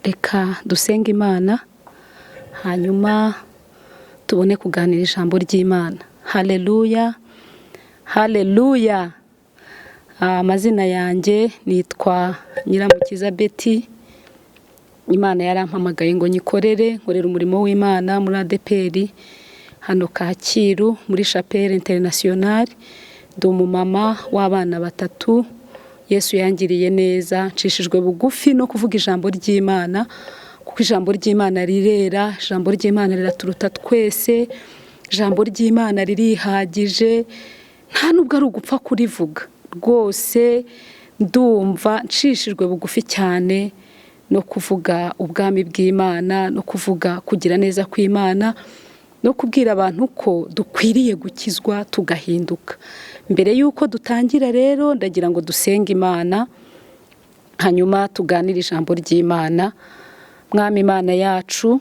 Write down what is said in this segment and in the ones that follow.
Reka dusenge Imana, hanyuma tubone kuganira ijambo ry'Imana. Haleluya, haleluya. Amazina yanjye nitwa Nyiramukiza Betty. Imana yarampamagaye ngo nyikorere, nkorera umurimo w'Imana muri ADEPR hano Kacyiru muri Chapelle Internationale. Ndi umumama w'abana batatu. Yesu yangiriye neza, ncishijwe bugufi no kuvuga ijambo ry'Imana, kuko ijambo ry'Imana rirera, ijambo ry'Imana riraturuta twese, ijambo ry'Imana ririhagije, nta nubwo ari ugupfa kurivuga rwose. Ndumva ncishijwe bugufi cyane no kuvuga ubwami bw'Imana, no kuvuga kugira neza kw'Imana, no kubwira abantu ko dukwiriye gukizwa tugahinduka. Mbere y'uko dutangira rero, ndagira ngo dusenge Imana, hanyuma tuganire ijambo ry'Imana. Mwami Imana yacu,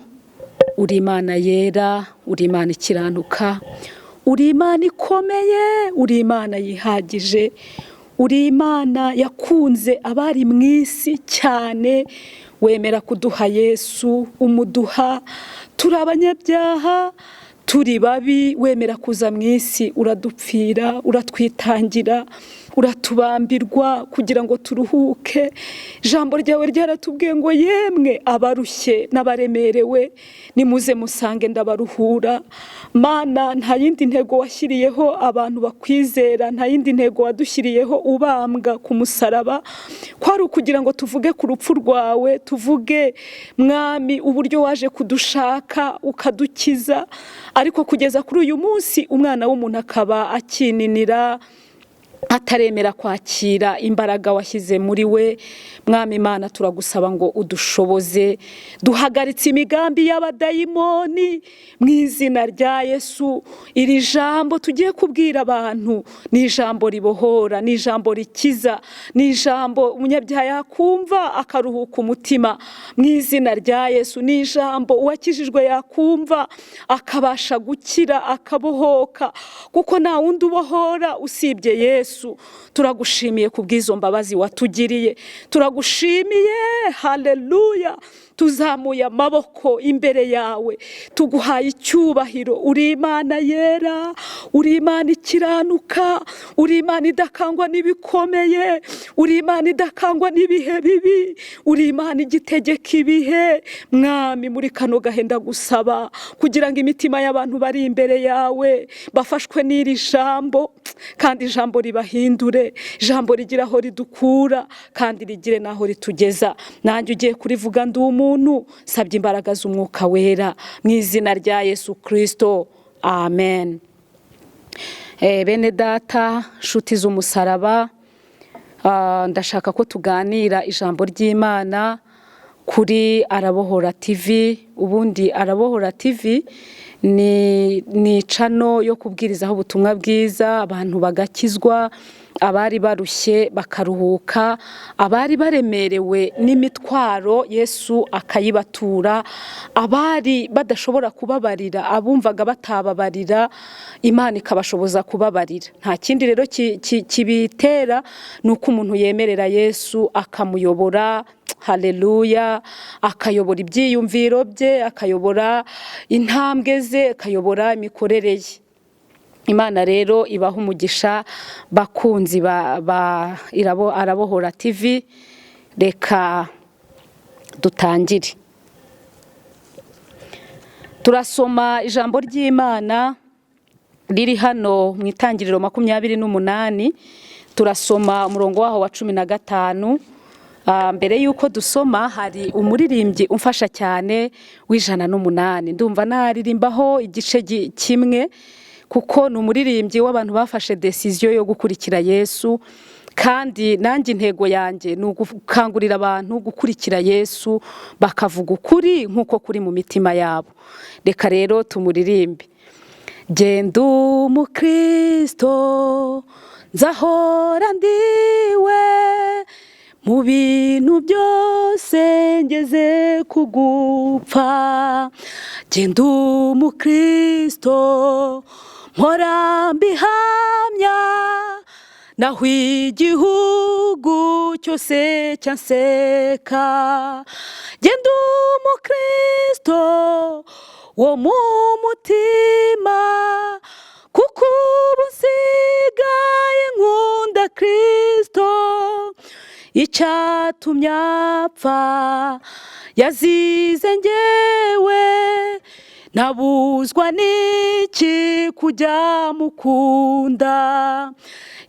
uri Imana yera, uri Imana ikiranuka, uri Imana ikomeye, uri Imana yihagije, uri Imana yakunze abari mu isi cyane, wemera kuduha Yesu, umuduha turi abanyabyaha, turi babi, wemera kuza mu isi, uradupfira, uratwitangira, uratubambirwa kugira ngo turuhuke. Ijambo ryawe ryaratubwiye ngo: "Yemwe abarushye n'abaremerewe, nimuze musange ndabaruhura." Mana, nta yindi ntego washyiriyeho abantu bakwizera, nta yindi ntego wadushyiriyeho ubambwa ku musaraba, kwari ukugira ngo tuvuge ku rupfu rwawe, tuvuge, Mwami, uburyo waje kudushaka ukadukiza. Ariko kugeza kuri uyu munsi umwana w'umuntu akaba akininira, ataremera kwakira imbaraga washyize muri we. Mwami Imana, turagusaba ngo udushoboze. Duhagaritse imigambi y'abadayimoni mu izina rya Yesu. Iri jambo tugiye kubwira abantu ni ijambo ribohora, ni ijambo rikiza, ni ijambo umunyabyaha yakumva akaruhuka umutima mu izina rya Yesu, ni ijambo uwakijijwe yakumva akabasha gukira, akabohoka, kuko nta wundi ubohora usibye Yesu. Turagushimiye ku bw'izo mbabazi watugiriye, turagushimiye. Haleluya! Tuzamuye amaboko imbere yawe, tuguhaye icyubahiro. Uri Imana yera, uri Imana ikiranuka, uri Imana idakangwa n'ibikomeye, uri Imana idakangwa n'ibihe bibi, uri Imana igitegeka ibihe. Mwami, muri kano gahe ndagusaba kugira ngo imitima y'abantu bari imbere yawe bafashwe n'iri jambo, kandi ijambo ribahindure, ijambo rigira aho ridukura kandi rigire n'aho ritugeza. Nanjye ugiye kurivuga ndi umuntu, sabye imbaraga z'Umwuka Wera mu izina rya Yesu Kirisito, amen. Bene data, nshuti z'umusaraba, ndashaka ko tuganira ijambo ry'Imana kuri Arabohora TV. Ubundi Arabohora TV ni channel yo kubwirizaho ubutumwa bwiza, abantu bagakizwa, abari barushye bakaruhuka, abari baremerewe n'imitwaro Yesu akayibatura, abari badashobora kubabarira, abumvaga batababarira, Imana ikabashoboza kubabarira. Nta kindi rero kibitera, ni uko umuntu yemerera Yesu akamuyobora. Haleluya! Akayobora ibyiyumviro bye, akayobora intambwe ze, akayobora imikorere ye. Imana rero ibaha umugisha, bakunzi ba Arabohora TV. Reka dutangire. Turasoma ijambo ry'Imana riri hano mu Itangiriro 28, turasoma umurongo waho wa 15. Mbere y'uko dusoma, hari umuririmbyi umfasha cyane w'108, ndumva naririmbaho igice kimwe, kuko ni umuririmbyi w'abantu bafashe décision yo gukurikira Yesu, kandi nanjye intego yanjye ni ugukangurira abantu gukurikira Yesu, bakavuga ukuri nk'uko kuri mu mitima yabo. Reka rero tumuririmbe. Genda umukristo, nzahora ndiwe mu bintu byose ngeze kugupfa. Genda umukristo, mpora mbihamya. Naho igihugu cyose cyanseka, genda umukristo wo mu mutima, kuko ubu nsigaye nkunda Kristo. Icyatumye apfa yazize njyewe, nabuzwa n'iki kujya mukunda?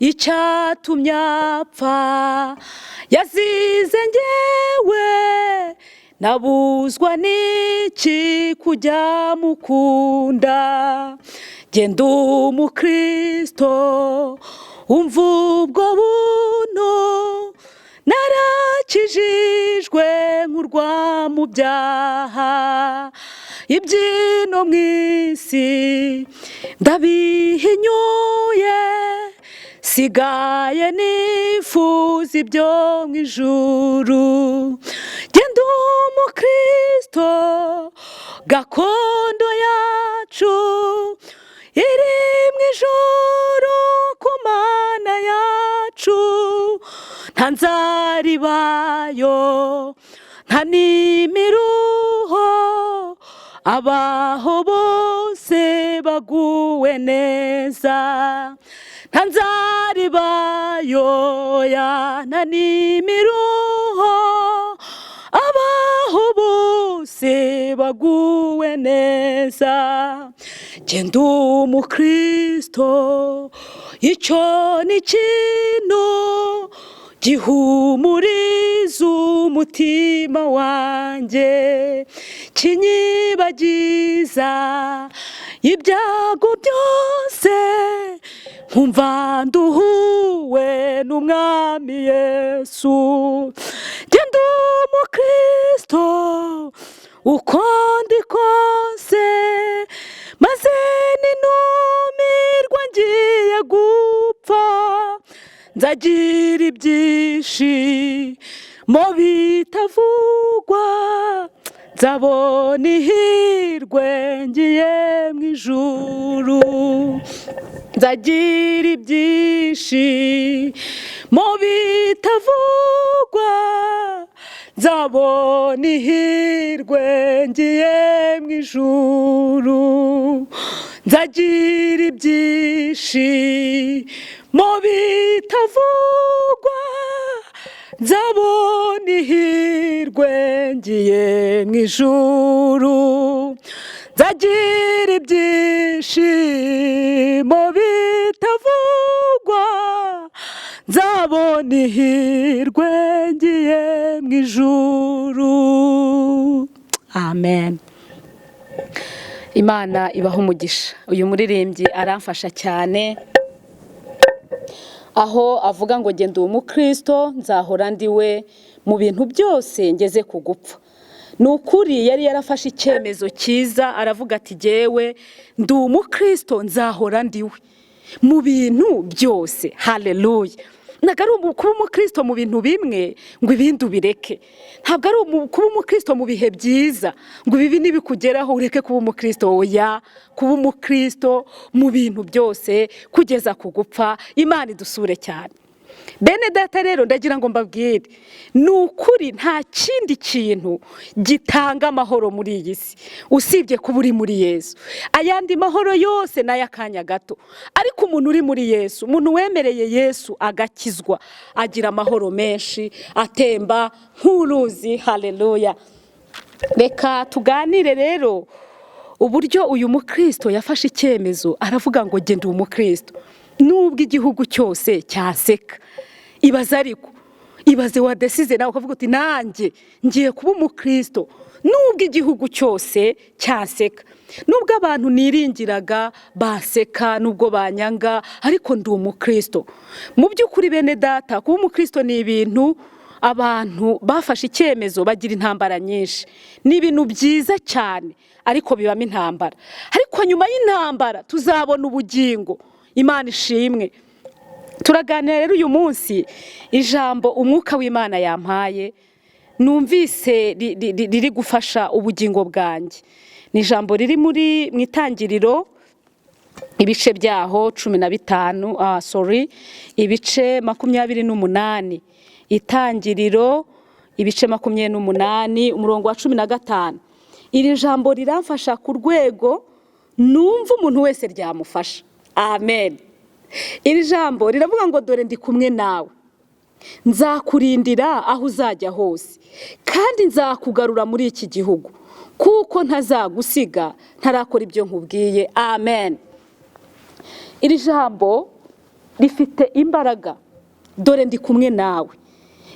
Icyatumye apfa yazize njyewe, nabuzwa n'iki kujya mukunda? Genda umukristo, umva ubwo buntu, narakijijwe nkurwa mu byaha. Ibyino mu isi ndabihinyuye, sigaye nifuza ibyo mu ijuru. Genda umukristo, gakondo yacu iri mu ijuru ku Mana yacu. Nta nzara ibayo, nta n'imiruho, abaho bose baguwe neza. Nta nzara ibayo ya, nta n'imiruho, abaho bose baguwe neza. Genda umukristo, icyo ni ikintu gihumuriza umutima wanjye, kinyibagiza ibyago byose, nkumva nduhuwe n'Umwami Yesu. Genda umukristo, uko ndi kose, maze ninumirwa ngiye gupfa, nzagira ibyishimo bitavugwa, nzabona ihirwe ngiye mu ijuru. Nzagira ibyishimo bitavugwa, nzabona ihirwe ngiye mu ijuru. Nzagira ibyishimo bitavugwa, nzabona ihirwe ngiye mu ijuru. Nzagira ibyishimo bitavugwa, nzabona ihirwe ngiye mu ijuru. Amen. Imana ibaha umugisha. Uyu muririmbyi aramfasha cyane, aho avuga ngo genda uwo mukristo, nzahora ndiwe mu bintu byose ngeze ku gupfa. Ni ukuri, yari yarafashe icyemezo cyiza, aravuga ati: "Jyewe ndi umukristo, nzahora ndiwe mu bintu byose." Haleluya! Ntabwo ari kuba umukristo mu bintu bimwe ngo ibindi ubireke. Ntabwo ari kuba umukristo mu bihe byiza ngo ibibi nibikugeraho ureke kuba umukristo. Oya, kuba umukristo mu bintu byose kugeza ku gupfa. Imana idusure cyane. Bene data, rero ndagira ngo mbabwire, ni ukuri nta kindi kintu gitanga amahoro muri iyi si usibye kuba uri muri Yesu. Ayandi mahoro yose ni ay'akanya gato, ariko umuntu uri muri Yesu, umuntu wemereye Yesu agakizwa, agira amahoro menshi atemba nk'uruzi. Haleluya! Reka tuganire rero uburyo uyu mukristo yafashe icyemezo, aravuga ngo genda umukristo nubwo igihugu cyose cyaseka. Ibaze, ariko ibaze wadesize nawe ukavuga uti: "Nanjye ngiye kuba umukristo nubwo igihugu cyose cyaseka, nubwo abantu niringiraga baseka, nubwo banyanga, ariko ndi umukristo." Mu by'ukuri, bene data, kuba umukristo ni ibintu abantu bafashe icyemezo bagira intambara nyinshi. Ni ibintu byiza cyane, ariko bibamo intambara, ariko nyuma y'intambara tuzabona ubugingo. Imana ishimwe. Turaganira rero uyu munsi ijambo umwuka w'Imana yampaye, numvise riri gufasha ubugingo bwanjye. Ni ijambo riri muri mu Itangiriro Ibice byaho 15, sorry, ibice 28. Itangiriro ibice 28, umurongo wa 15. Iri jambo riramfasha ku rwego numva umuntu wese ryamufasha. Amen. Iri jambo riravuga ngo: "Dore ndi kumwe nawe, nzakurindira aho uzajya hose, kandi nzakugarura muri iki gihugu, kuko ntazagusiga ntarakora ibyo nkubwiye." Amen. Iri jambo rifite imbaraga. Dore ndi kumwe nawe.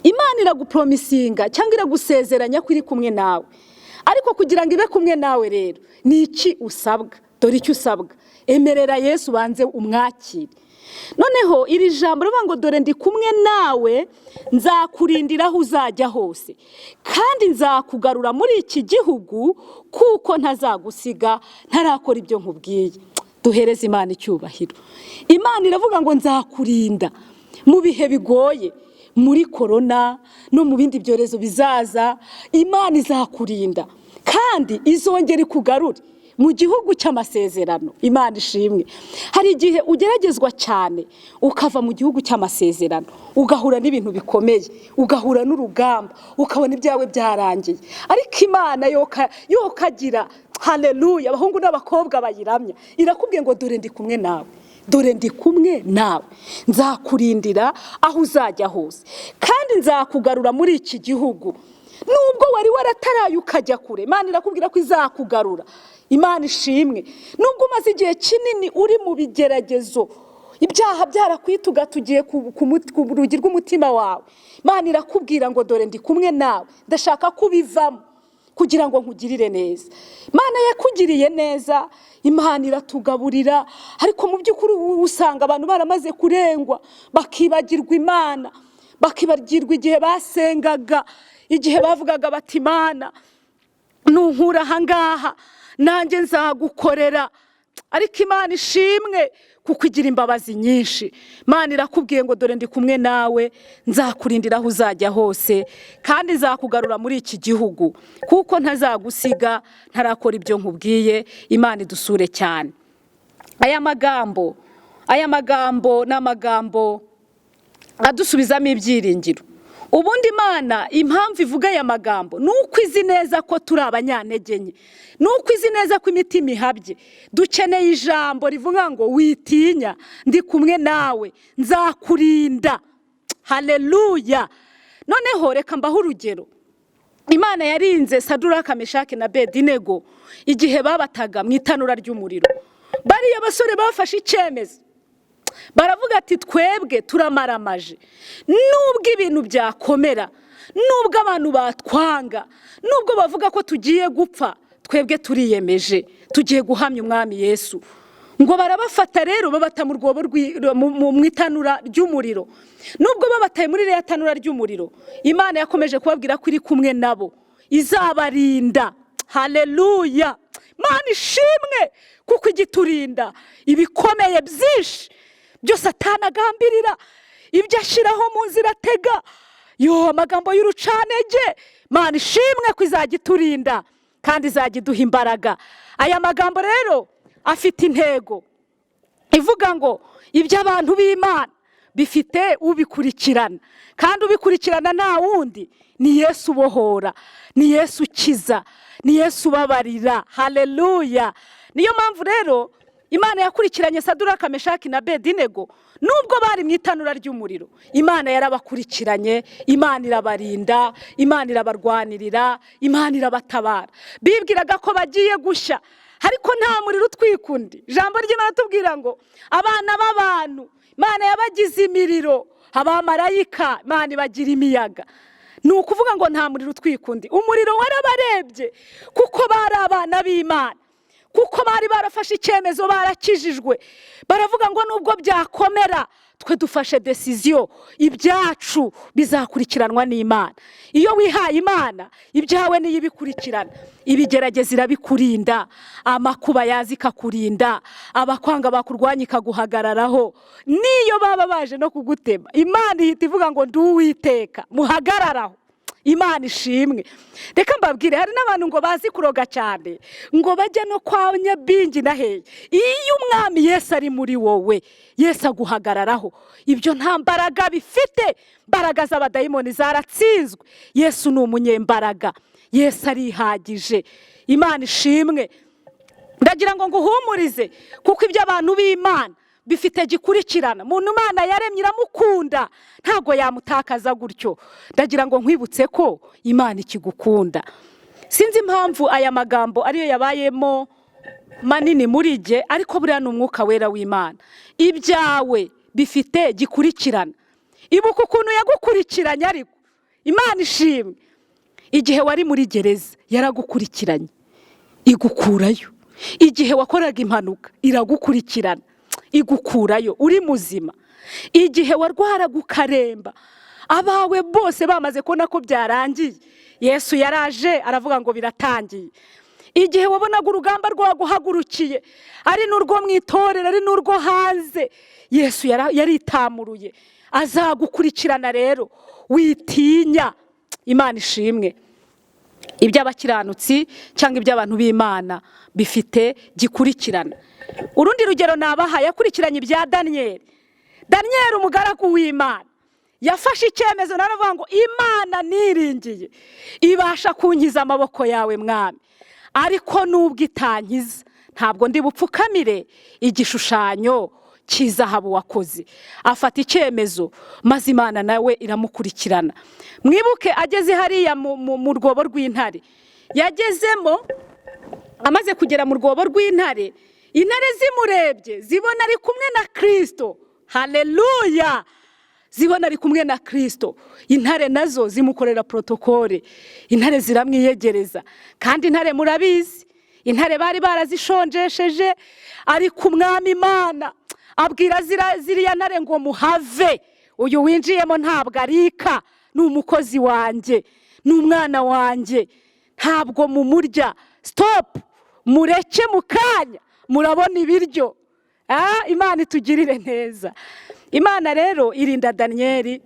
Imana iragupromisinga cyangwa iragusezeranya ko iri kumwe nawe, ariko kugira ngo ibe kumwe nawe rero ni iki usabwa? Dore icyo usabwa: emerera Yesu, ubanze umwakire. Noneho iri jambo rivuga ngo: "Dore ndi kumwe nawe, nzakurindira aho uzajya hose, kandi nzakugarura muri iki gihugu, kuko ntazagusiga ntarakora ibyo nkubwiye." Duhereze Imana icyubahiro. Imana iravuga ngo: "Nzakurinda mu bihe bigoye, muri korona no mu bindi byorezo bizaza." Imana izakurinda kandi izongera ikugarure mu gihugu cy'amasezerano. Imana ishimwe. Hari igihe ugeragezwa cyane, ukava mu gihugu cy'amasezerano, ugahura n'ibintu bikomeye, ugahura n'urugamba, ukabona ibyawe byarangiye, ariko Imana yokagira, haleluya, abahungu n'abakobwa bayiramya, irakubwiye ngo: "Dore ndi kumwe nawe, dore ndi kumwe nawe, nzakurindira aho uzajya hose, kandi nzakugarura muri iki gihugu." Nubwo wari warataraye ukajya kure, Imana irakubwira ko izakugarura. Imana ishimwe. Nubwo umaze igihe kinini uri mu bigeragezo, ibyaha byarakwitugatugiye ku rugi rw'umutima wawe, Imana irakubwira ngo: "Dore ndi kumwe nawe, ndashaka ko ubivamo kugira ngo nkugirire neza." Imana yakugiriye neza, Imana iratugaburira, ariko mu by'ukuri usanga abantu baramaze kurengwa, bakibagirwa Imana, bakibagirwa igihe basengaga, igihe bavugaga bati: "Imana, nunkura ahangaha nanjye nzagukorera." Ariko Imana ishimwe kuko igira imbabazi nyinshi. Imana irakubwiye ngo: "Dore ndi kumwe nawe, nzakurindira aho uzajya hose, kandi nzakugarura muri iki gihugu, kuko ntazagusiga ntarakora ibyo nkubwiye." Imana idusure cyane. Aya magambo ni amagambo adusubizamo ibyiringiro. Ubundi Imana impamvu ivuga aya magambo ni uko izi neza ko turi abanyantege nke, ni uko izi neza ko imitima ihabye. Dukeneye ijambo rivuga ngo: "Witinya, ndi kumwe nawe, nzakurinda." Haleluya. Noneho reka mbahe urugero. Imana yarinze Saduraka, Meshaki na Bedinego igihe babataga mu itanura ry'umuriro. Bariya basore bafashe icyemezo, baravuga ati: "Twebwe turamaramaje, nubwo ibintu byakomera, nubwo abantu batwanga, nubwo bavuga ko tugiye gupfa, twebwe turiyemeje, tugiye guhamya Umwami Yesu." Ngo barabafata rero, babata mu rwobo, mu itanura ry'umuriro. Nubwo babataye muri ririya tanura ry'umuriro, Imana yakomeje kubabwira ko iri kumwe nabo, izabarinda. Haleluya. Imana ishimwe kuko igiturinda ibikomeye byinshi byose atanagambirira, ibyo ashyiraho mu nzira atega yo amagambo y'urucanege. Imana ishimwe ko izajya iturinda kandi izajya iduha imbaraga. Aya magambo rero afite intego ivuga ngo ibyo abantu b'Imana bifite ubikurikirana, kandi ubikurikirana nta wundi, ni Yesu ubohora, ni Yesu ukiza, ni Yesu ubabarira. Haleluya. Niyo mpamvu rero Imana yakurikiranye Saduraka, Meshaki na Bedinego. Nubwo bari mu itanura ry'umuriro, Imana yarabakurikiranye, Imana irabarinda, Imana irabarwanirira, Imana irabatabara. Bibwiraga ko bagiye gushya, ariko nta muriro utwika undi. Ijambo ry'Imana tubwira ngo abana b'abantu Imana yabagize imiriro, abamarayika Imana ibagira imiyaga. Ni ukuvuga ngo nta muriro utwika undi. Umuriro warabarebye kuko bari abana b'Imana, kuko bari barafashe icyemezo, barakijijwe, baravuga ngo: "Nubwo byakomera, twe dufashe décision, ibyacu bizakurikiranwa n'Imana." Iyo wihaye Imana, ibyawe niyo ibikurikirana. Ibigerageza irabikurinda, amakuba yaza ikakurinda, abakwanga bakurwanya ikaguhagararaho. Niyo baba baje no kugutema, Imana ihita ivuga ngo: "Ndi Uwiteka, muhagararaho." Imana ishimwe. Reka mbabwire, hari n'abantu ngo bazi kuroga cyane, ngo bajya no kwa Nyabingi na hehe. Iyo Umwami Yesu ari muri wowe, Yesu aguhagararaho, ibyo nta mbaraga bifite. Imbaraga z'abadayimoni zaratsinzwe. Yesu ni umunyembaraga, Yesu arihagije. Imana ishimwe. Ndagira ngo nguhumurize, kuko ibyo abantu b'Imana bifite gikurikirana. Muntu Imana yaremye iramukunda, ntabwo yamutakaza gutyo. Ndagira ngo nkwibutse ko Imana ikigukunda. Sinzi impamvu aya magambo ariyo yabayemo manini muri jye, ariko buriya ni Umwuka Wera w'Imana. Ibyawe bifite gikurikirana. Ibuka ukuntu yagukurikiranye. Ariko Imana ishimwe, igihe wari muri gereza yaragukurikiranye igukurayo, igihe wakoraga impanuka iragukurikirana igukurayo uri muzima, igihe warwaraga ukaremba, abawe bose bamaze kubona ko byarangiye, Yesu yaraje aravuga ngo biratangiye. Igihe wabonaga urugamba rwaguhagurukiye, ari n'urwo mu itorero, ari n'urwo hanze, Yesu yaritamuruye. Azagukurikirana rero, witinya. Imana ishimwe. Iby'abakiranutsi cyangwa iby'abantu b'Imana bifite gikurikirana. Urundi rugero nabaha, yakurikiranye ibya Daniyeli. Daniyeli umugaragu w'Imana yafashe icyemezo, naravuga ngo Imana niringiye ibasha kunkiza amaboko yawe mwami, ariko nubwo itankiza ntabwo ndi bupfukamire igishushanyo cy'izahabu wakoze. Afata icyemezo, maze Imana nawe iramukurikirana. Mwibuke ageze hariya mu rwobo rw'intare, yagezemo, amaze kugera mu rwobo rw'intare, intare zimurebye zibona ari kumwe na Kirisito. Haleluya! Zibona ari kumwe na Kirisito, intare nazo zimukorera protocole, intare ziramwiyegereza. Kandi intare murabizi, intare bari barazishonjesheje, ariko Umwami Imana abwira ziriya ntare ngo muhave, uyu winjiyemo ntabwo arika, ni umukozi wanjye, ni umwana wanjye, ntabwo mumurya. Stop, mureke, mu kanya murabona ibiryo. Imana itugirire neza. Imana rero irinda Daniyeli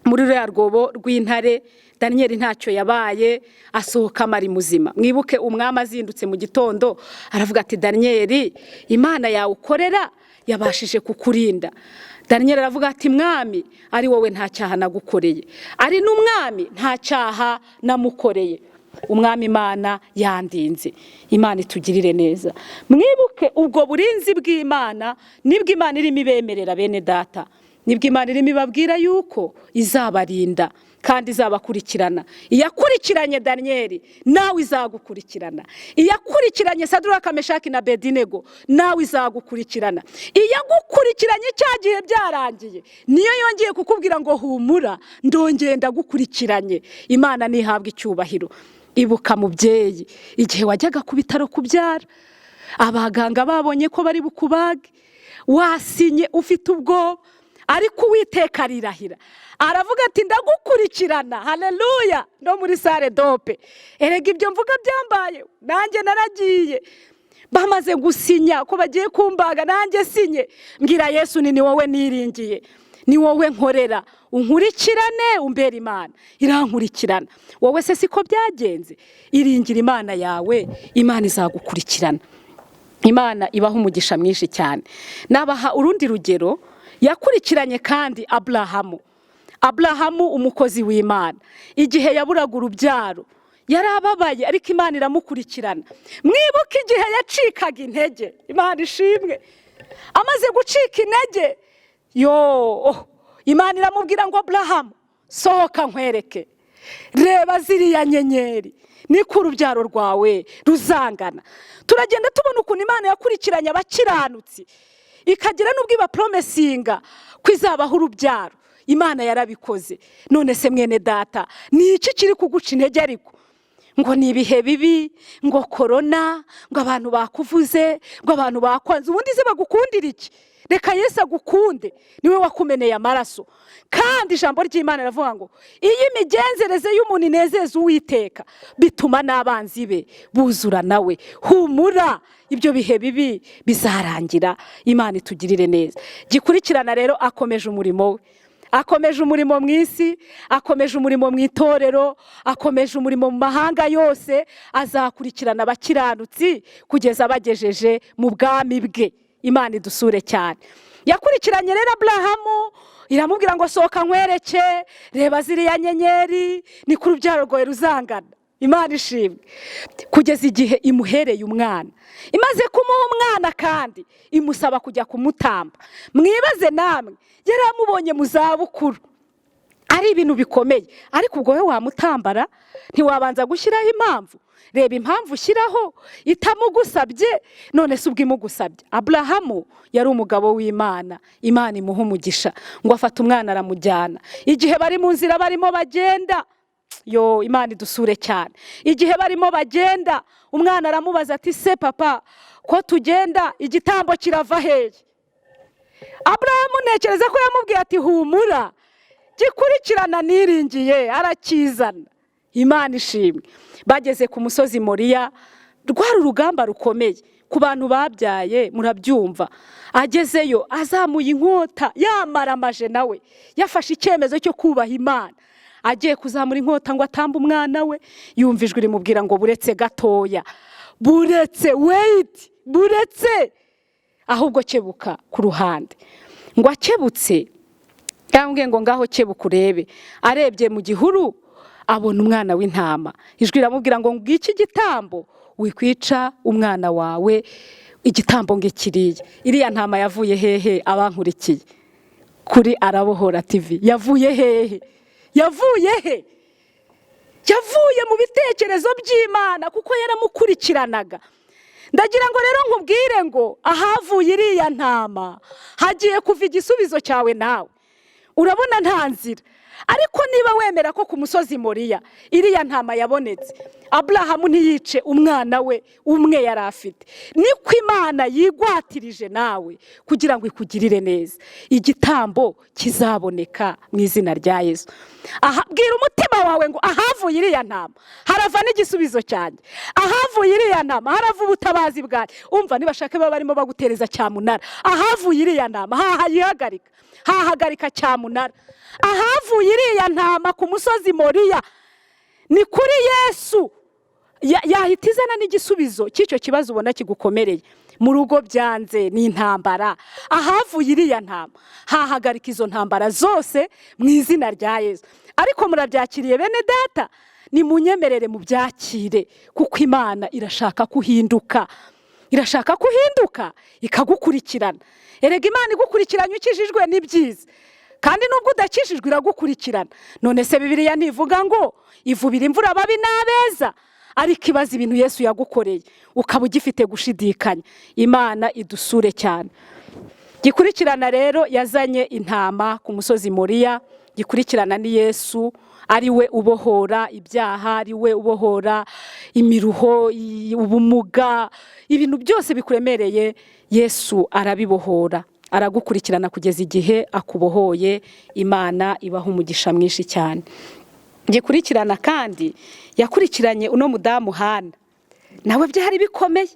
muri ruriya rwobo rw'intare. Daniyeli ntacyo yabaye, asohoka ari muzima. Mwibuke umwami azindutse mu gitondo aravuga ati Daniyeli, Imana yawe ukorera yabashije kukurinda. Daniyeli aravuga ati mwami, ari wowe nta cyaha nagukoreye, ari n'umwami nta cyaha namukoreye, Umwami Imana yandinze. Imana itugirire neza. Mwibuke ubwo burinzi bw'Imana, nibwo Imana irimo ibemerera bene data, nibwo Imana irimo ibabwira yuko izabarinda kandi izabakurikirana. Iyakurikiranye Daniyeli nawe izagukurikirana, iyakurikiranye Saduraka, Meshaki na Bedinego nawe izagukurikirana, iyagukurikiranye cya gihe byarangiye niyo yongeye kukubwira ngo humura, ndongeye ndagukurikiranye. Imana ntihabwe icyubahiro. Ibuka mubyeyi, igihe wajyaga ku bitaro kubyara, abaganga babonye ko bari bukubage, wasinye ufite ubwoba, ariko Uwiteka arirahira aravuga ati ndagukurikirana. Haleluya! No muri salle d'op, erega ibyo mvuga byambaye, nanjye naragiye, bamaze gusinya ko bagiye kumbaga, nanjye sinye mbwira Yesu ni wowe niringiye, ni wowe nkorera, unkurikirane, umbere Imana. Irankurikirana. Wowe se siko byagenze? Iringira Imana yawe, Imana izagukurikirana. Imana ibaha umugisha mwinshi cyane. Nabaha urundi rugero, yakurikiranye kandi Aburahamu. Aburahamu umukozi w'Imana, igihe yaburaga urubyaro yarababaye, ariko Imana iramukurikirana. Mwibuke igihe yacikaga intege. Imana ishimwe. Amaze gucika intege, yo Imana iramubwira ngo Aburahamu, sohoka nkwereke, reba ziriya nyenyeri, niko urubyaro rwawe ruzangana. Turagenda tubona ukuntu Imana yakurikiranye abakiranutsi, ikagira n'ubwo ibaporomesinga ko izabaho urubyaro. Imana yarabikoze. None se mwene data, ni iki kiri kuguca intege? Ariko ngo ni ibihe bibi, ngo korona, ngo abantu bakuvuze, ngo abantu bakwanze. Ubundi se bagukundira iki? Reka Yesu agukunde, niwe wakumeneye amaraso. Kandi ijambo ry'Imana riravuga ngo iyo imigenzereze y'umuntu inezeza Uwiteka, bituma n'abanzi be buzura nawe. Humura, ibyo bihe bibi bizarangira. Imana itugirire neza. Gikurikirana rero akomeje umurimo we, Akomeje umurimo mu isi, akomeje umurimo mu itorero, akomeje umurimo mu mahanga yose. Azakurikirana abakiranutsi kugeza abagejeje mu bwami bwe. Imana idusure cyane. Yakurikiranye rero Aburahamu, iramubwira ngo: "Sohoka nkwereke, reba ziriya nyenyeri, ni ku rubyaro rwawe ruzangana." Imana ishimwe. Kugeza igihe imuhereye umwana. Imaze kumuha umwana kandi imusaba kujya kumutamba. Mwibaze namwe, yari amubonye mu zabukuru, ari ibintu bikomeye, ariko ubwo we wamutambara, ntiwabanza gushyiraho impamvu? Reba impamvu ushyiraho itamugusabye. None se ubwo imugusabye? Aburahamu yari umugabo w'Imana, Imana imuha umugisha. Ngo afate umwana aramujyana. Igihe bari mu nzira barimo bagenda, yo, Imana idusure cyane, igihe barimo bagenda, umwana aramubaza ati: "Se papa, ko tugenda, igitambo kirava hehe?" Aburahamu ntekereza ko yamubwiye ati: "Humura, gikurikirana niringiye arakizana." Imana ishimwe. Bageze ku musozi Moriya, rwari urugamba rukomeye ku bantu babyaye, murabyumva. Agezeyo azamuye inkota, yamaramaje, nawe yafashe icyemezo cyo kubaha Imana. Agiye kuzamura inkota ngo atambe umwana we, yumva ijwi rimubwira ngo: "Buretse gatoya, buretse, wait, buretse, ahubwo kebuka ku ruhande." Ngo akebutse, yambwiye ngo: "Ngaho kebuka urebe." Arebye mu gihuru abona umwana w'intama. Ijwi riramubwira ngo: "Ngiki gitambo, wikwica umwana wawe, igitambo ngikiriye." Iriya ntama yavuye hehe? Abankurikiye kuri Arabohora TV, yavuye hehe? Yavuye he? Yavuye mu bitekerezo by'Imana, kuko yaramukurikiranaga. Ndagira ngo rero nkubwire ngo ahavuye iriya ntama hagiye kuva igisubizo cyawe. Nawe urabona nta nzira, ariko niba wemera ko ku musozi Moriya iriya ntama yabonetse, Aburahamu ntiyice umwana we umwe yari afite, niko Imana yigwatirije nawe kugira ngo ikugirire neza. Igitambo kizaboneka mu izina rya Yesu. Aha, bwira umutima wawe ngo: "Ahavuye iriya ntama harava n'igisubizo cyanjye, ahavuye iriya ntama harava ubutabazi bwanjye." Umva, nibashaka baba barimo bagutereza cyamunara, ahavuye iriya ntama hahayihagarika, hahagarika cyamunara. Ahavuye iriya ntama ku musozi Moriya ni kuri Yesu. Yahita izana n'igisubizo cy'icyo kibazo ubona kigukomereye mu rugo, byanze, ni intambara. Ahavuye iriya ntama hahagarika izo ntambara zose mu izina rya Yesu. Ariko murabyakiriye, bene data? Nimunyemerere mubyakire, kuko Imana irashaka ko uhinduka, irashaka ko uhinduka ikagukurikirana. Erega Imana igukurikiranye ukijijwe ni byiza, kandi nubwo udakijijwe iragukurikirana. None se Bibiliya ntivuga ngo ivubira imvura ababi n'abeza? Ariko ibaza ibintu Yesu yagukoreye ukaba ugifite gushidikanya. Imana idusure cyane. Gikurikirana rero yazanye intama ku musozi Moriya. Gikurikirana ni Yesu, ari we ubohora ibyaha, ari we ubohora imiruho, ubumuga, ibintu byose bikuremereye Yesu arabibohora. Aragukurikirana kugeza igihe akubohoye. Imana ibaha umugisha mwinshi cyane. Gikurikirana kandi yakurikiranye uno mudamu Hana. Nawe byari bikomeye,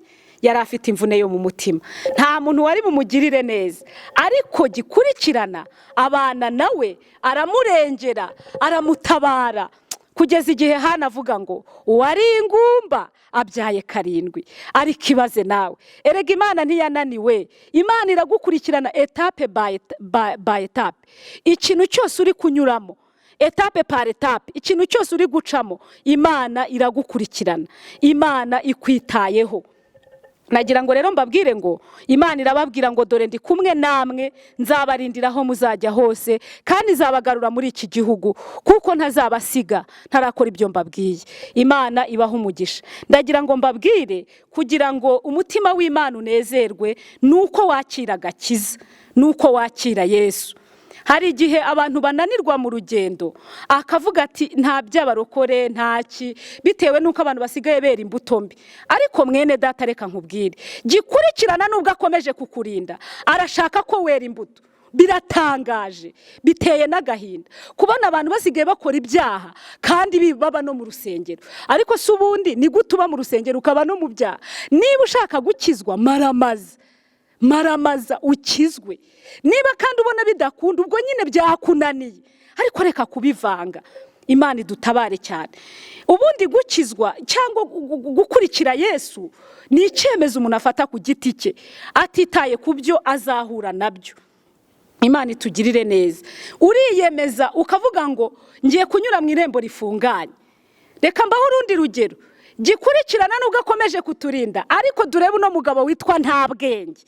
yari afite imvune yo mu mutima, nta muntu wari bumugirire neza, ariko gikurikirana abana nawe, aramurengera, aramutabara, kugeza igihe Hana avuga ngo: "Uwari ingumba abyaye karindwi." Ariko ibaze nawe, erega Imana ntiyananiwe. Imana iragukurikirana étape by étape. Ikintu cyose uri kunyuramo, étape par étape, ikintu cyose uri gucamo, Imana iragukurikirana, Imana ikwitayeho. Nagira ngo rero mbabwire ngo Imana irababwira ngo: "Dore ndi kumwe namwe, nzabarindira aho muzajya hose, kandi nzabagarura muri iki gihugu, kuko ntazabasiga ntarakora ibyo mbabwiye." Imana ibaha umugisha. Ndagira ngo mbabwire, kugira ngo umutima w'Imana unezerwe nuko wakira agakiza, nuko wakira Yesu. Hari igihe abantu bananirwa mu rugendo, akavuga ati: "Nta by'abarokore, ntaki," bitewe n'uko abantu basigaye bera imbuto mbi. Ariko mwene data, reka nkubwire, gikurikirana nubwo akomeje kukurinda, arashaka ko wera imbuto. Biratangaje, biteye n'agahinda kubona abantu basigaye bakora ibyaha kandi baba no mu rusengero. Ariko si ubundi ni gute uba mu rusengero ukaba no mu byaha? Niba ushaka gukizwa, maramaza. Maramaza ukizwe. Niba kandi ubona bidakunda, ubwo nyine byakunaniye, ariko reka kubivanga. Imana idutabare cyane. Ubundi gukizwa cyangwa gukurikira Yesu ni icyemezo umuntu afata ku giti cye, atitaye ku byo azahura nabyo. Imana itugirire neza. Uriyemeza ukavuga ngo ngiye kunyura mu irembo rifunganye. Reka mbaho urundi rugero gikurikirana, nubwo akomeje kuturinda, ariko durebe uno mugabo witwa Ntabwenge.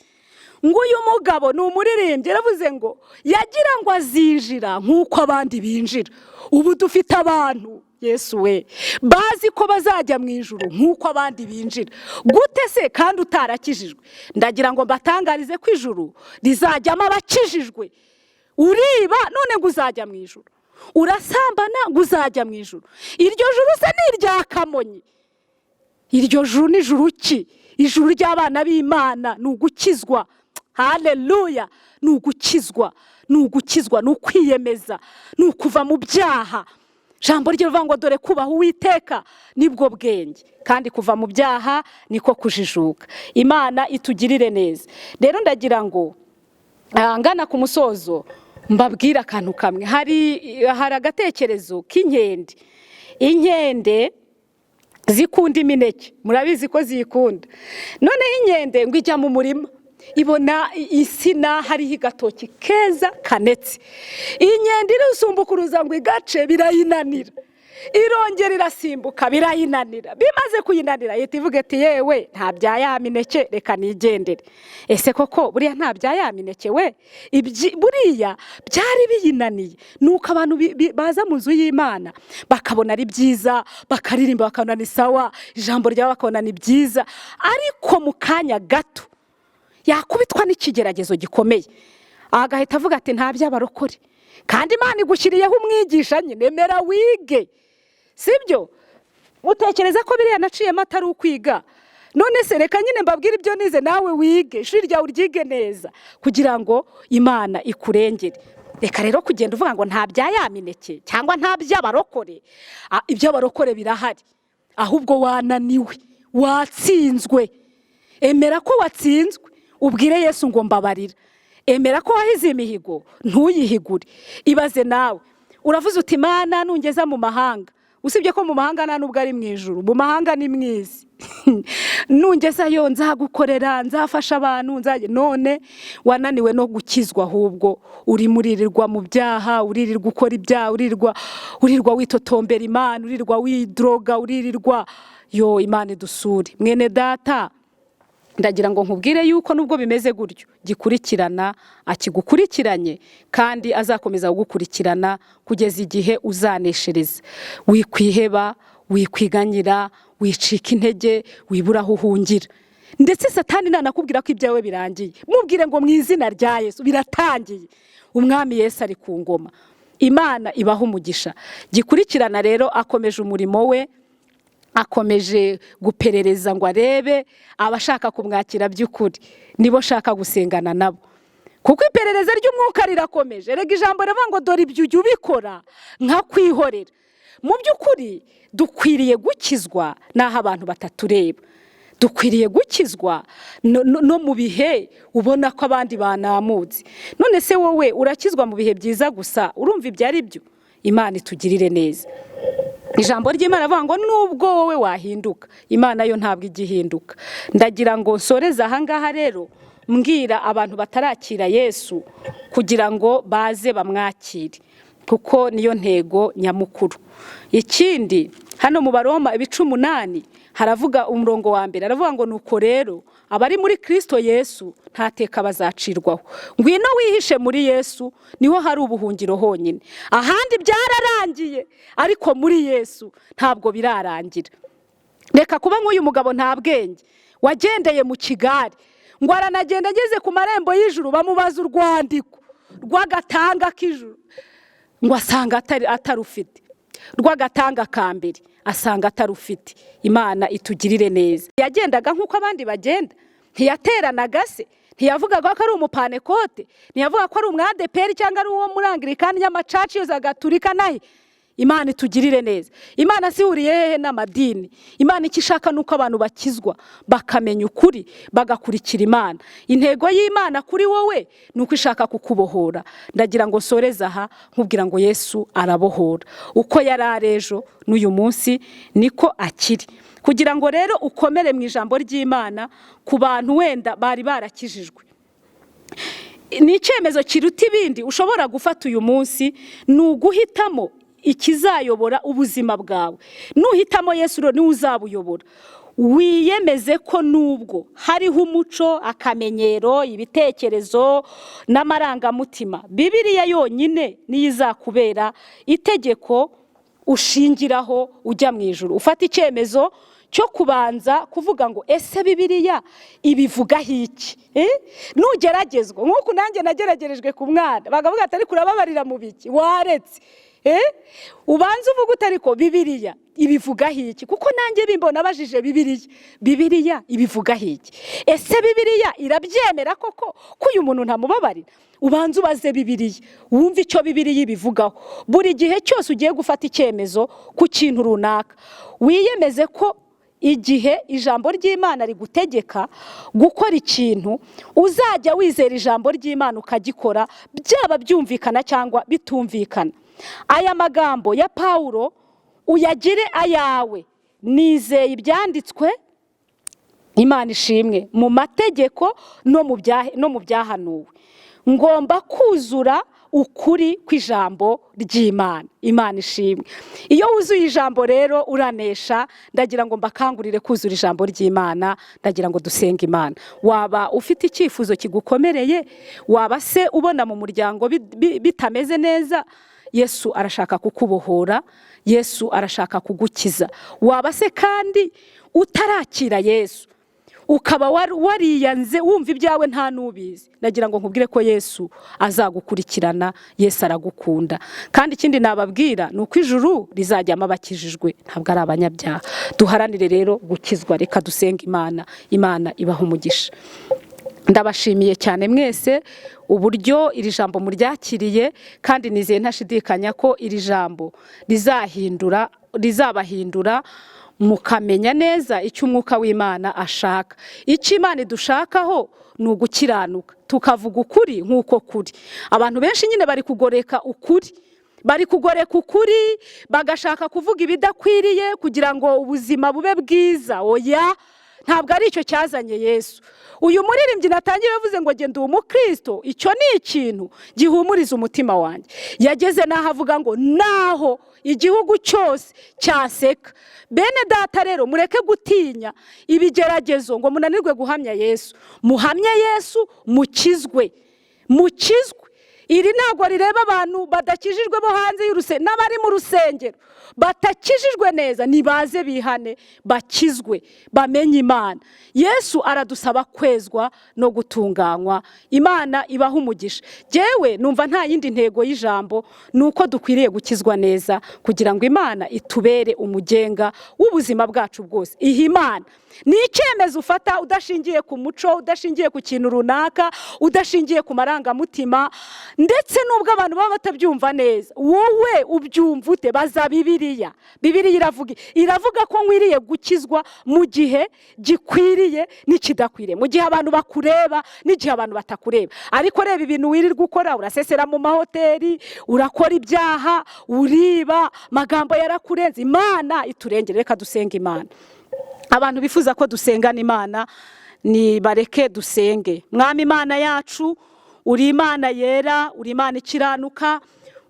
Ngo uyu mugabo ni umuririmbyi, yaravuze ngo yagira ngo azinjira nk'uko abandi binjira. Ubu dufite abantu, Yesu we, bazi ko bazajya mu ijuru nk'uko abandi binjira. Gute se kandi utarakijijwe? Ndagira ngo mbatangarize ko ijuru rizajyamo abakijijwe. Uriba none ngo uzajya mu ijuru, urasambana ngo uzajya mu ijuru. Iryo juru se ni irya Kamonyi? Iryo juru ni juru ki? Ijuru ry'abana b'Imana ni ugukizwa. Haleluya! Ni ugukizwa, ni ugukizwa, ni ukwiyemeza, ni ukuva mu byaha. Ijambo rye rivuga ngo dore kubaha Uwiteka nibwo bwenge, kandi kuva mu byaha niko kujijuka. Imana itugirire neza. Rero ndagira ngo ngana ku musozo mbabwire akantu kamwe. Hari agatekerezo k'inkende. Inkende zikunda imineke, murabizi ko ziyikunda. Noneho inkende ngo ijya mu murima, ibona insina hariho igatoki keza kanetse. Inkende irusumbukuruza ngo igace, birayinanira. Irongera irasimbuka, birayinanira. Bimaze kuyinanira, ihita ivuga ati yewe, nta bya ya mineke, reka nigendere. Ese koko buriya nta bya ya mineke we? Buriya byari biyinaniye. Nuko abantu baza mu nzu y'Imana bakabona ari byiza, bakaririmba bakabona ni sawa, ijambo ryawe bakabona ni byiza, ariko mu kanya gato yakubitwa n'ikigeragezo gikomeye, agahita avuga ati nta by'abarokore. Kandi Imana igushyiriyeho umwigisha nyine, mera wige, sibyo? Utekereza ko biriya naciyemo atari ukwiga? None se reka nyine mbabwire ibyo nize, nawe wige, ishuri ryawe uryige neza kugira ngo Imana ikurengere. Reka rero kugenda uvuga ngo nta bya ya mineke cyangwa nta by'abarokore. Iby'abarokore birahari, ahubwo wananiwe, watsinzwe. Emera ko watsinzwe, ubwire Yesu ngo mbabarira. Emera ko wahize imihigo, ntuyihigure. Ibaze nawe uravuze uti Imana nungeza mu mahanga, usibye ko mu mahanga nta nubwo ari mu ijuru, mu mahanga ni mu isi, nungezayo nzagukorera, nzafasha abantu, nzajya. None wananiwe no gukizwa, ahubwo urimo uririrwa mu byaha, uririrwa ukora ibyaha, uririrwa witotombera Imana, uririrwa widroga, uririrwa yo. Imana idusure. Mwene data, ndagira ngo nkubwire yuko nubwo bimeze gutyo, gikurikirana akigukurikiranye, kandi azakomeza kugukurikirana kugeza igihe uzaneshereza. Wikwiheba, wikwiganyira, wicika intege, wibura aho uhungira. Ndetse Satani nanakubwira ko ibyawe birangiye, mubwire ngo mu izina rya Yesu biratangiye. Umwami Yesu ari ku ngoma. Imana ibaha umugisha. Gikurikirana rero akomeje umurimo we, akomeje guperereza ngo arebe abashaka kumwakira by'ukuri, nibo nshaka gusengana nabo, kuko iperereza ry'umwuka rirakomeje. Rega ijambo rivuga ngo dore ibyo ujya ubikora nkakwihorera. Mu by'ukuri dukwiriye gukizwa n'aho abantu batatureba, dukwiriye gukizwa no mu bihe ubona ko abandi banamutse. None se wowe urakizwa mu bihe byiza gusa? Urumva ibyo ari byo? Imana itugirire neza. Ijambo ry'Imana avuga ngo nubwo wowe wahinduka, Imana yo ntabwo ijya ihinduka. Ndagira ngo nsoreze ahangaha rero mbwira abantu batarakira Yesu kugira ngo baze bamwakire, kuko niyo ntego nyamukuru. Ikindi, hano mu Baroma ibice 8 haravuga, umurongo wa mbere aravuga ngo nuko rero abari muri Kristo Yesu nta teka bazacirwaho. Ngwino wihishe muri Yesu, niho hari ubuhungiro honyine. Ahandi byararangiye, ariko muri Yesu ntabwo birarangira. Reka kuba nk'uyu mugabo nta bwenge wagendeye mu kigare, ngo aranagenda ageze ku marembo y'ijuru bamubaza urwandiko rw'agatanga k'ijuru, ngo asanga atarufite. Rw'agatanga ka mbere asanga atarufite. Imana itugirire neza. Yagendaga nk'uko abandi bagenda, ntiyateranaga se? Ntiyavugaga ko ari umupanekote? Ntiyavuga ko ari umwadeperi cyangwa ari uwo muri Anglikani, y'amacaci yose, agaturika naye? Imana itugirire neza. Imana sihuriye hehe n'amadini? Imana icyo ishaka ni uko abantu bakizwa, bakamenya ukuri, bagakurikira Imana. Intego y'Imana kuri wowe ni uko ishaka kukubohora. Ndagira ngo nsoreze aha nkubwira ngo Yesu arabohora. Uko yari ari ejo n'uyu munsi niko akiri. Kugira ngo rero ukomere mu ijambo ry'Imana ku bantu wenda bari barakijijwe, ni icyemezo kiruta ibindi ushobora gufata uyu munsi, ni uguhitamo ikizayobora ubuzima bwawe. Nuhitamo Yesu rero niwe uzabuyobora. Wiyemeze ko nubwo hariho umuco, akamenyero, ibitekerezo n'amarangamutima, Bibiliya yonyine niyo izakubera itegeko ushingiraho ujya mu ijuru. Ufata icyemezo cyo kubanza kuvuga ngo ese Bibiliya ibivugaho iki? Nugeragezwa nk'uku nanjye nageragerejwe ku mwana, bakavuga ati ariko urababarira mu biki waretse? Ubanza uvuga uti ariko Bibiliya ibivugaho iki? Kuko nanjye bimbona abajije Bibiliya, Bibiliya ibivugaho iki? Ese Bibiliya irabyemera koko ko uyu muntu ntamubabarira? Ubanza ubaze Bibiliya, wumve icyo Bibiliya ibivugaho. Buri gihe cyose ugiye gufata icyemezo ku kintu runaka, wiyemeze ko igihe ijambo ry'Imana rigutegeka gukora ikintu, uzajya wizera ijambo ry'Imana ukagikora, byaba byumvikana cyangwa bitumvikana. Aya magambo ya Pawulo uyagire ayawe: nizeye ibyanditswe, Imana ishimwe, mu mategeko no mu byahanuwe, ngomba kuzura ukuri kw'ijambo ry'Imana. Imana ishimwe. Iyo wuzuye ijambo rero uranesha. Ndagira ngo mbakangurire kuzura ijambo ry'Imana. Ndagira ngo dusenge Imana. Waba ufite icyifuzo kigukomereye, waba se ubona mu muryango bitameze neza, Yesu arashaka kukubohora, Yesu arashaka kugukiza. Waba se kandi utarakira Yesu, ukaba wariyanze, wumva ibyawe nta n'ubizi, ndagira ngo nkubwire ko Yesu azagukurikirana. Yesu aragukunda. Kandi ikindi nababwira ni uko ijuru rizajyamo abakijijwe, ntabwo ari abanyabyaha. Duharanire rero gukizwa. Reka dusenge Imana. Imana ibaha umugisha. Ndabashimiye cyane mwese uburyo iri jambo muryakiriye, kandi nizeye ntashidikanya ko iri jambo rizabahindura mukamenya neza icyo umwuka w'Imana ashaka. Icyo Imana idushakaho ni ugukiranuka, tukavuga ukuri nk'uko kuri. Abantu benshi nyine bari kugoreka ukuri, bari kugoreka ukuri, bagashaka kuvuga ibidakwiriye kugira ngo ubuzima bube bwiza. Oya, ntabwo ari icyo cyazanye Yesu. Uyu muririmbyi natangiye yavuze ngo genda uwo mukristo, icyo ni ikintu gihumuriza umutima wanjye. Yageze n'aho avuga ngo naho igihugu cyose cyaseka. Bene data rero, mureke gutinya ibigeragezo ngo munanirwe guhamya Yesu. Muhamye Yesu, mukizwe, mukizwe. Iri ntabwo rireba abantu badakijijwe bo hanze y'urusengero, n'abari mu rusengero batakijijwe neza, nibaze bihane, bakizwe, bamenye Imana. Yesu aradusaba kwezwa no gutunganywa. Imana ibaha umugisha. Jyewe numva nta yindi ntego y'ijambo, ni uko dukwiriye gukizwa neza kugira ngo Imana itubere umugenga w'ubuzima bwacu bwose. Iyi Imana ni icyemezo ufata udashingiye ku muco, udashingiye ku kintu runaka, udashingiye ku marangamutima, ndetse n'ubwo abantu baba batabyumva neza, wowe ubyumva ute? Baza Bibiliya. Bibiliya iravuga ko nkwiriye gukizwa mu gihe gikwiriye n'ikidakwiriye, mu gihe abantu bakureba n'igihe abantu batakureba. Ariko reba ibintu wirirwa ukora, urasesera mu mahoteli, urakora ibyaha, uriba, magambo yarakurenze. Imana iturengere. Reka dusenge Imana. Abantu bifuza ko dusengana Imana, ni bareke dusenge. Mwami Imana yacu, uri Imana yera, uri Imana ikiranuka,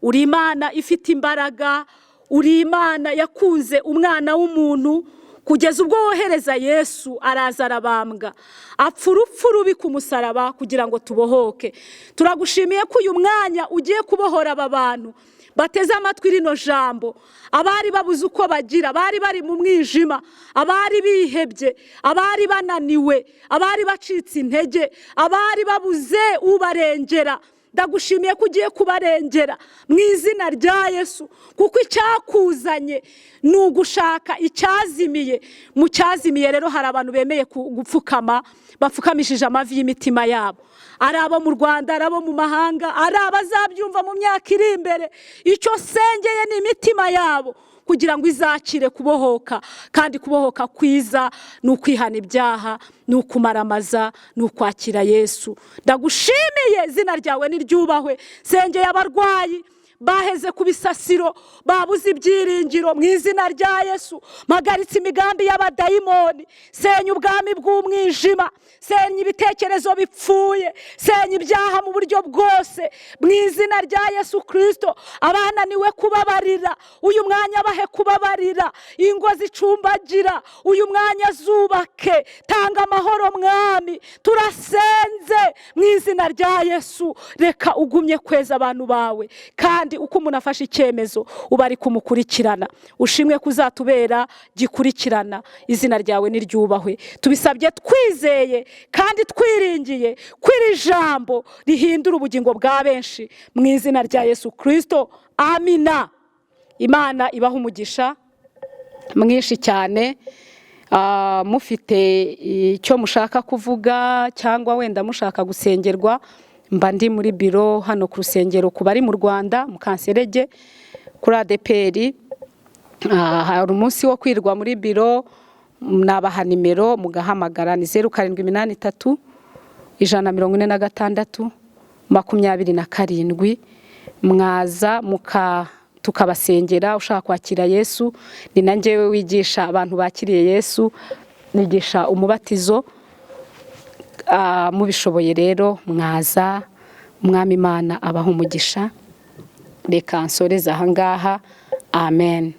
uri Imana ifite imbaraga, uri Imana yakunze umwana w'umuntu kugeza ubwo wohereza Yesu, araza arabambwa, apfa urupfu rubi ku musaraba kugira ngo tubohoke. Turagushimiye ko uyu mwanya ugiye kubohora aba bantu bateze amatwi rino jambo, abari babuze uko bagira, abari bari mu mwijima, abari bihebye, abari bananiwe, abari bacitse intege, abari babuze ubarengera. Ndagushimiye ko ugiye kubarengera mu izina rya Yesu, kuko icyakuzanye ni ugushaka icyazimiye. Mu cyazimiye rero hari abantu bemeye gupfukama, bapfukamishije amavi y'imitima yabo, ari abo mu Rwanda, ari abo mu mahanga, ari abazabyumva mu myaka iri imbere. Icyo sengeye ni imitima yabo kugira ngo izakire kubohoka, kandi kubohoka kwiza ni ukwihana ibyaha, ni ukumaramaza, ni ukwakira Yesu. Ndagushimiye, izina ryawe niryubahwe. Sengeye abarwayi baheze ku bisasiro, babuze ibyiringiro, mu izina rya Yesu. Mpagaritse imigambi y'abadayimoni, senya ubwami bw'umwijima, senya ibitekerezo bipfuye, senya ibyaha mu buryo bwose, mu izina rya Yesu Kristo. Abananiwe kubabarira, uyu mwanya bahe kubabarira. Ingo zicumbagira, uyu mwanya zubake. Tanga amahoro Mwami, turasenze mu izina rya Yesu. Reka ugumye kweza abantu bawe, kandi uko umuntu afashe icyemezo uba ari kumukurikirana. Ushimwe kuzatubera gikurikirana, izina ryawe niryubahwe. Tubisabye twizeye kandi twiringiye ko iri jambo rihindura ubugingo bwa benshi, mu izina rya Yesu Kristo, amina. Imana ibaha umugisha mwinshi cyane. Mufite icyo mushaka kuvuga cyangwa wenda mushaka gusengerwa, mba ndi muri biro hano ku rusengero ku bari mu Rwanda, mu Kanserege kuri ADEPR. Hari umunsi wo kwirwa muri biro, nabaha nimero mugahamagara, ni 0783 146 27. Mwaza tukabasengera. Ushaka kwakira Yesu, ni na njyewe wigisha abantu bakiriye Yesu, nigisha umubatizo. Mubishoboye rero mwaza. Umwami Imana abaha umugisha. Reka nsoreze ahangaha, amen.